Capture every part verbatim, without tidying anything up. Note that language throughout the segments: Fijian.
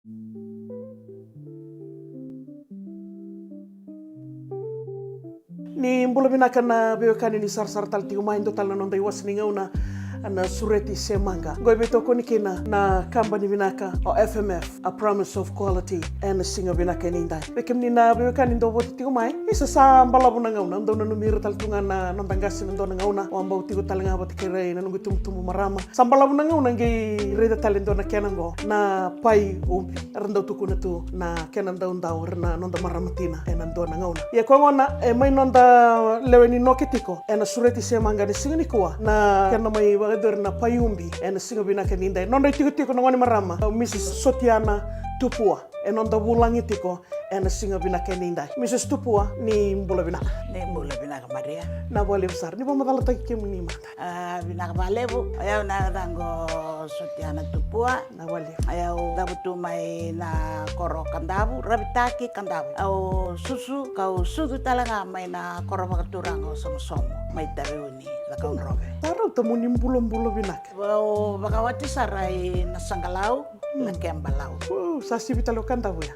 Ni bula vinaka na veiwekani, ni sarasara tale tiko mai, dua tale na noda iwase ni gauna na Sureti se Maqa. Qo e veitokoni kina na kabani vinaka o F M F, A Promise of Quality, ena siga vinaka edaidai. Vei kemuni na veiwekani dou vota tiko mai, isa sa balavu na gauna, dou nanumi ira tale tu ga na noda qase na dua na gauna, au a bau tiko tale ga vata kei ira na noqu itubutubu marama. Sa balavu na gauna qai raica tale e dua na kena qo, na pai ubi. Era dau tukuna tu na kena daudau ira na noda marama tina ena dua na gauna. Ia koya gona e mai noda lewe ni noke tiko ena Sureti se Maqa ni siga nikua, na kena mai vakayacori na pai ubi ena siga vinaka edaidai. Nodra itikotiko na gone marama, o Mrs Sotiana Tupua, e noda vulagi tiko ena siga vinaka edaidai. Mrs Tupua, ni bula vinaka. Ni bula vinaka, Maria. Na vakalevu sara, ni vakamacalataki kemuni mada. A, vinaka vakalevu. O yau na yacaqu o Sotiana Tupua. Na vakalevu. O yau cavutu mai na koro Kadavu, Ravitaki, Kadavu. Au susu kau sucu tale ga mai na koro vakaturaga o Somosomo, mai Taveuni, Cakaudrove. Sa rauta mo ni bulabula vinaka. Au vakawati sara i Nasaqalau, Lakebalau. Sa sivi tale o Kadavu ya.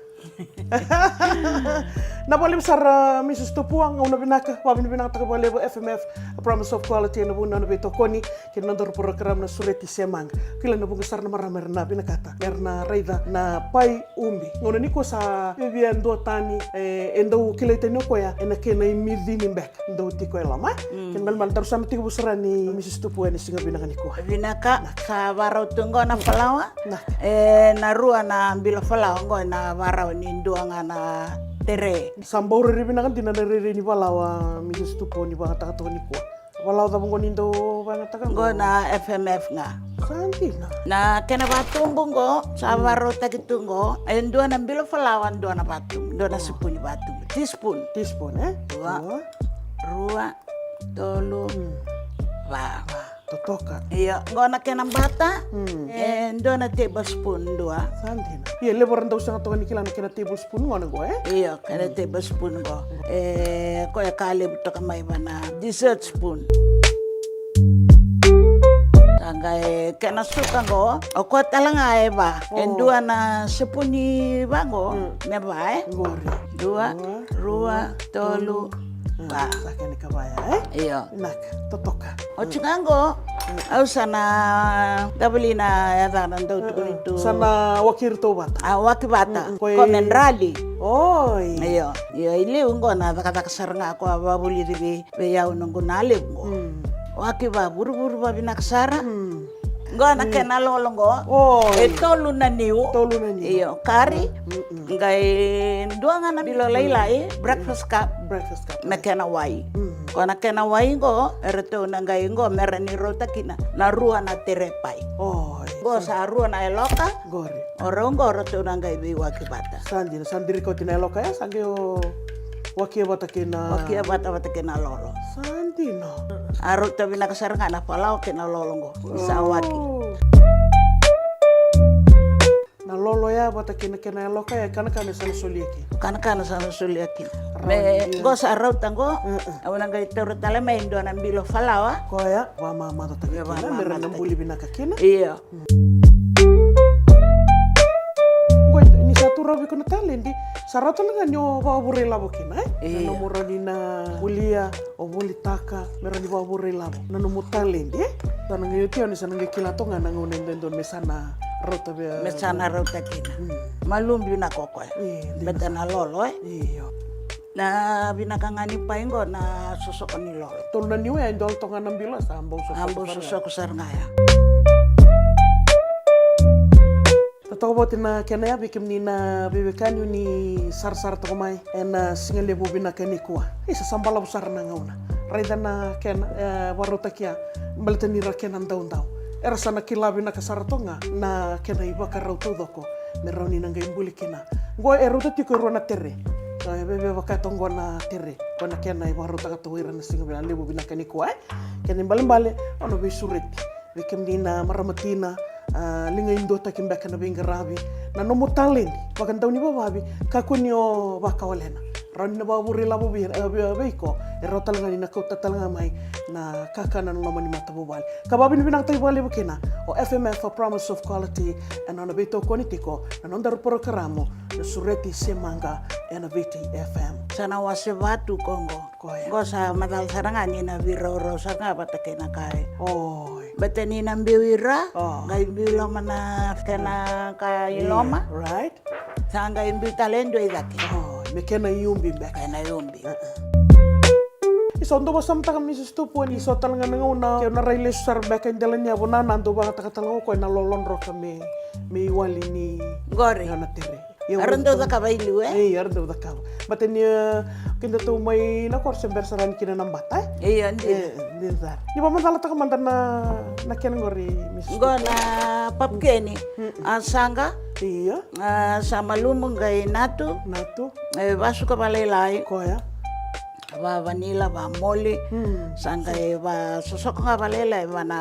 Na vakalevu sara, Mrs Tupua, gauna vinaka, vakavinavinakataka vakalevu F M F, A Promise of Quality, ena vuku ni nona veitokoni kei na nodaru porokaramu na Sureti se Maqa. Kila na vuqa sara na marama era na vinakata mera na raica na pai ubi. Gauna nikua sa via duatani, e, e dau kilai tani o koya ena kena imicini beka dau tiko e loma. Kena ibalebale daru sa na tekivu sara ni Mrs Tupua ena siga vinaka nikua. Vinaka, sa varau tu qo na falawa. E na rua na bilo falawa qo, e na varau ni dua ga na tere. Sa bau rairai vinaka dina na rairai ni falawa, Mrs Tupua, ni vakayagataka toka nikua. Falawa cava qo ni dau vakayagataka qo? Qo na F M F ga. Sa dina. Na kena vatubu qo sa varautaki tu qo, e dua na bilo falawa, dua na vatubu, dua na sipuni vatubu. Teaspoon. Teaspoon, e? Dua, rua, tolu, va. Totoka. Io, qo na kena bata. E dua na tablespoon, dua. Sa dina. Ia, levu era dau sega toka ni kila na kena tablespoon qo na qo, e? Io, kena tablespoon qo. E, koya ka levu toka mai va na dessert spoon. Sa qai kena suka qo, o koya tale ga e va. E dua na sipuni va qo, me va, e? Qori. Dua, rua, tolu, va. Sa kena ikava ya, e? Io. Vinaka, totoka. Oti ga qo, au sa na tavali na yacana dau tukuni tu. Sa na waki iratou vata. A, waki vata. Ko me drali. Oi. Io, io, i liu qo na cakacaka sara ga ko a vavulici vei, vei au noqu na levu qo. Waki va, vuruvuru vavinaka sara. Qo na kena lolo qo. Oi. E tolu na niu. Tolu na niu. Io, kari. Qai dua ga na bilo lailai, breakfast cup. Breakfast cup. Na kena wai. Qo na kena wai qo, eratou na qai qo, mera ni rauta kina na rua na tere pai. Oi. Qo sa rua na yaloka. Qori. O rau qo, ratou na qai veiwaki vata. Sa dina, sa dirika oti na yaloka ya, sa qai o wakia vata kei na. Wakia vata, vata kei na lolo. Sa dina. A rauta vinaka sara ga na falawa kei na lolo qo. Sa waki. Na lolo ya vata kei na kena yaloka ya, kanakana sa na solia kina. Kanakana sa na solia kina. Me qo sa rauta qo, au na qai taura tale mai e dua na bilo falawa. Koya, vakamamacataki kina, me ra na buli vinaka kina. Io. Qo ni sa tu rawa vei iko na taledi, sa rawa tale ga ni o vakavure ilavo kina, e? Io. Na nomu rawa ni na volia, o volitaka, me rawa ni vakavure ilavo na nomu taledi, e? Sa na qai oti, o ni sa na qai kila toka ga na gauna e dodonu me sa na rauta vei. Me sa na rauta kina. Malubi na kokoya. Beta na lolo, e? Io. Na vinaka ga ni pai qo na sosoko ni lolo. Tolu na niu ya e dua toka ga na bilo sa bau sosoko. A bau sosoko sara ga ya. Totoka vata na kena ya vei kemuni na veiwekani ni sarasara toka mai ena siga levu vinaka nikua. Isa sa balavu sara na gauna. Raica na kena, e, vakarautaki ya, baleta ni ra kena daudau. Era sa na kila vinaka sara toka ga na kena ivakarau taucoko me rawa ni na qai buli kina. Qo e rauta tiko e rua na tere. E veve vaka toka qo na tere. Qo na kena ivakarautaka toka ira na siga vinaka levu vinaka nikua, e. Kena ibalebale, o na veisureti vei kemuni na marama tina, a, liga iduataki beka na veiqaravi. Na nomu taledi vakadaunivakavi, kakua ni o vakawalena. Rawa ni na vakavure ilavo vei, e, vei, vei iko, e rawa tale ga ni na kauta tale ga mai na kakana na loma ni matavuvale. Ka vakavinavinakataki vakalevu kina o F M F, a promise of quality, ena nona veitokoni tiko na nodaru porokaramu na Sureti se Maqa ena Viti F M. Sa na wase vatu ko qo. Koya. Qo sa macala sara ga ni na veiraurau sara ga vata kei na ka e. Oi. Beta ni na biu ira, oh, qai biu loma na kena ka i loma. Right. Sa qai biu tale e dua i cake. Oh, me kena iubi beka. Kena iubi. Uh-uh. Isa, au dau vakasamataka, Mrs Tupua, ni so tale ga na gauna ke'u na rai lesu sara beka i dela ni yavu, na, na dau vakayagataka tale ga o koya na lolodroka me, me iwali ni qori. Nona tere. Ia, era dau cakava i liu, e? Io, era dau cakava. Bata ni, e, kedatou mai na koro se bera sara ni kina na bata, e? Io, dina. E, dina sara. Ni vakamacalataka mada na, na kena qori, Miss. Qo na papukeni. Mm. A saqa. Io. A sa malumu qai natu. Natu. E vasuka vakalailai. Koya. Va vanila, va moli. Mm. Sa qai vasosoko ga vakalailai va na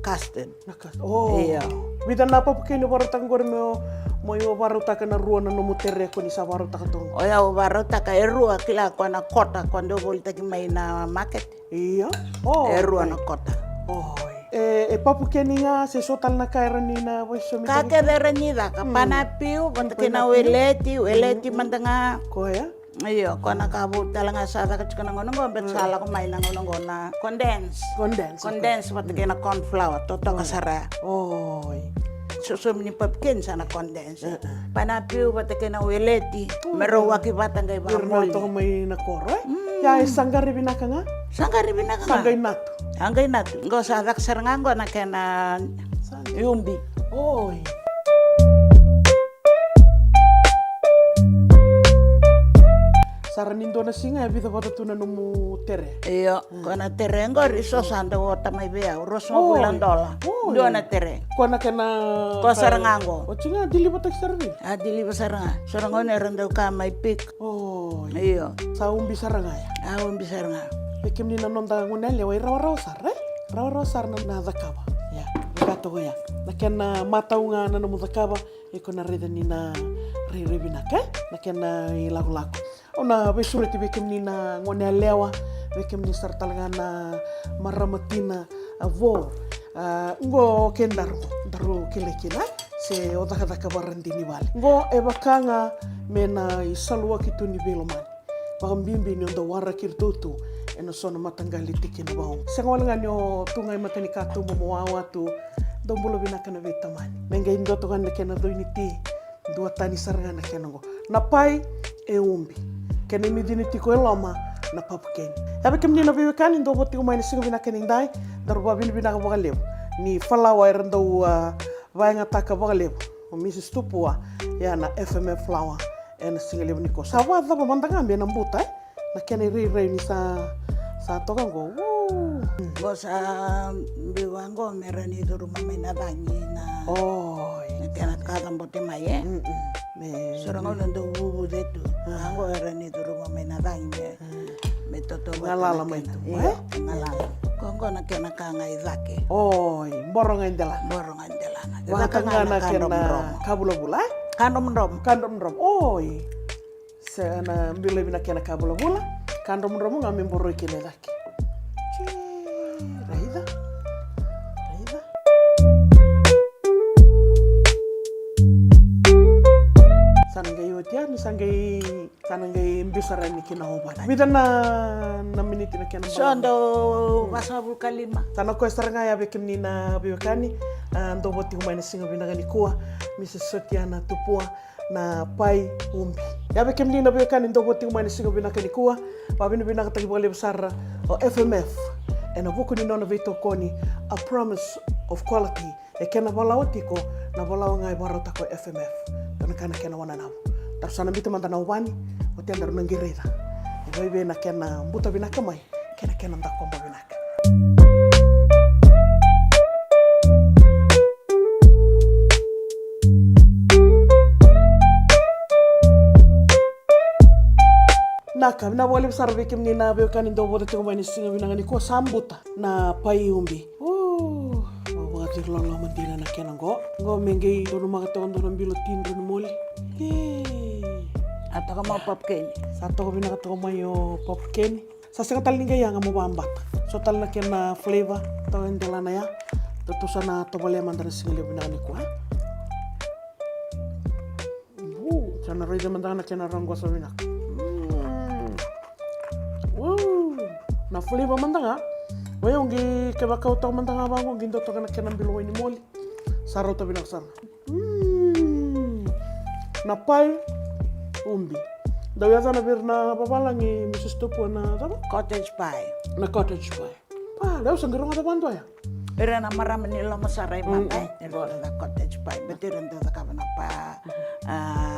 custard. Na custard. Oh. Io. Vica na papukeni vakarautaka qori mo, mo vakarautaka na rua na nomu tere ko ni sa vakarautaka toka. O yau vakarautaka e rua, kila, ko na kota ko dau volitaki mai na market. Io. Oh, e rua na kota. Oh. E, e papukeni ga se so tale na ka era ni na vaiso mai? Ka kece era ni caka, mm, panapiu vata kei na weleti, weleti mada ga. Koya. Io, ko na ka vou tale ga sa caka tiko na gauna qo, beta sa lako mai na gauna qo na condense. Condense. Condense vata kei na corn flour, totoka sara ya. Oi. Sosomi ni papukeni sa na condense. E, e. Panapiu vata kei na weleti, me rau waki vata qai vamoli. Toka mai na koro, e? Mm. Ia, e sa qari vinaka ga? Sa qari vinaka ga. Sa qai natu. Sa qai natu. Qo sa caka sara ga qo na kena iubi. Oi. Sara ni dua na siga e vica vata tu na nomu tere? Io, ko na tere qori so sa dau ota mai vei au, ruasagavulu na dola. Oi. Dua na tere. Ko na kena. Ko sara ga qo. O tiko ga deliver taki sara vei? A deliver sara ga. So na gauna era dau ka mai pick. Oi. Io. Sa ubi sara ga ya. A ubi sara ga. Vei kemuni na noda gone yalewa, e rawarawa sara, e? Rawarawa sara na, na cakava. Ia, vaka toka ya. Na kena matau ga na nomu cakava. Iko na raica ni na rairai vinaka, e? Na kena ilakolako. Au na veisureti vei kemuni na gone yalewa, vei kemuni sara tale ga na marama tina, a vo. A, qo kedaru, daru kilai kina, e? Se o cakacaka vakaradini vale. Qo e vaka ga me na isaluaki tu ni veilomani. Vakabibi ni o dau waraki iratou tu ena so na mataqali tikina vakaoqo. Sega wale ga ni o tu ga e mata ni katuba mo wawa tu, dau bula vinaka na veitamani. Me qai dua toka na kena cui ni ti, dua tani sara ga na kena oqo. Na pai e ubi. Kena imicini tiko e loma na papukeni. Ia vei kemuni na veiwekani dou vo tiko mai na siga vinaka ni dai, daru vakavinavinaka vakalevu. Ni falawa era dau, a, vakayagataka vakalevu o Mrs Tupua, ia na F M F Flour, ena siga levu nikua. Sa vakacava mada ga me na buta, e? Na kena irairai ni sa, sa toka qo. Uu. Qo sa biu vaqo me ra ni curuma mai na cagi na. Oi. Na kena ka cabote mai, e? Mm-mm. Me. So ra gauna dau vuvuce tu. A. Vaqo era ni curuma mai na cagi me. Mm. Me toto vata galala mai tu, e? Io, e galala. Ko qo na kena ka ga i cake. Oi, boro ga i delana. Boro ga i delana. Vaka ga na kena ka vulavula, e? Ka dromodromo. Ka dromodromo. Oi. Se na biu laivi na kena ka vulavula, ka dromodromo ga me boroi kina i cake. Tsi, raica. Raica. Sa na qai oti ya, ni sa qai Sa na qai biu sara yani ki na ovani. Vica na, na miniti na kena balavu? So dau vasagavulu ka lima. Sa na koya sara ga ya vei kemuni na veiwekani, a, dou vo tiko mai na siga vinaka nikua, Mrs Sotiana Tupua, na pai ubi. Ya vei kemuni na veiwekani dou vo tiko mai na siga vinaka nikua, vakavinavinakataki vakalevu sara o F M F ena vuku ni nona veitokoni, a promise of quality. E kena valawa tiko na valawa ga e vakarautaka o F M F. Dua na ka na kena wananavu. Daru sa na biuta mada na ovani, oti ya daru na qai raica e vei vei na kena buta vinaka mai kei na kena dakoba vinaka. Naka, vinaka vakalevu sara vei kemuni na veiwekani dou voca tiko mai na siga vinaka nikua, sa buta na pai ubi. Uu, au vakaciri loloma dina na kena qo. Qo me qai donumaka toka dua na bilo ti, drau ni moli. Ei. A toka mai o Pumpkin. Sa toka vinaka toka mai o Pumpkin. Sa sega tale ni qai yaga mo vabata. So tale na kena flavor, toka e delana ya. Tou sa na tovolea mada na siga levu vinaka nikua. Sa na raica mada ga na kena rogoca vinaka. Mm. Wow. Na flavor mada ga. Oya qi kevaka o toka mada ga vaqo qi dua toka na kena bilo wai ni moli. Sa rauta vinaka sara. Mm. Na pai ubi. Dau yacana vei ira na vavalagi, Mrs Tupua, na cava? Cottage pie. Na cottage pie. Pa, dau sa qai rogoca vadua ya. Ira na marama ni loma sara i mata, ira dau na cottage pie. Beti ira dau cakava na pa, a,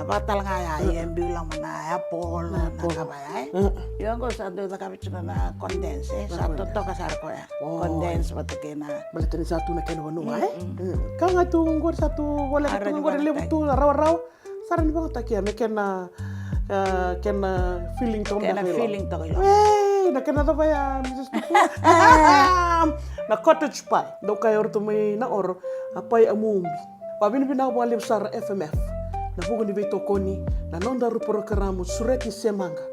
vakatale ga ya, ia biu loma na apple, na cava ya. Io qo sa dau cakava tiko na condense, e, sa totoka sara koya. Condense vata kei na. Baleta ni sa tu na kena vanua, e? Ka ga tu qori sa tu voleka tu qori levu tu na rawarawa. Sara ni vagataki ya me kena, a, kena feeling toka beka. Kena feeling toka i loma. E, na kena cava ya, Mrs Tupua? Na cottage pie. Dau kaya o ratou mai na oro, a pai a mubi. Vavinavinaka vakalevu sara FMF na vuku ni veitokoni, na nodaru porokaramu Sureti Semaqa.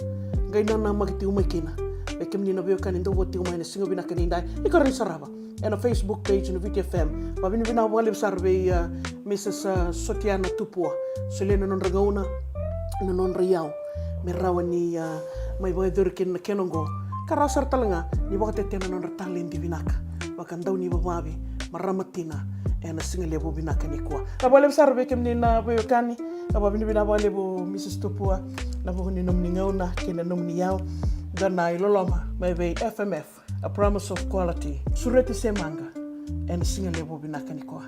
Qai nanamaki tiko mai kina vei kemuni na veiwekani dau vo tiko mai na siga vinaka ni dai. Ni karua ni sarava ena Facebook page na VTFM. Vavinavinaka vakalevu sara vei, a, Mrs, a, Sotiana Tupua. Solia na nodra gauna, na nodra iyau me rawa ni, a, mai vakayacori kina na kena oqo. Ka rawa sara tale ga ni vakatetena na nodra taledi vinaka vaka daunivavavi, marama tina, ena siga levu vinaka nikua. Ka vakalevu sara vei kemuni na veiwekani. Ka vavinavinaka vakalevu Mrs Tupua na vuku ni nomuni gauna kei na nomuni iyau. Da na iloloma mai vei FMF, a promise of quality. Sureti Semaqa ena siga levu vinaka nikua.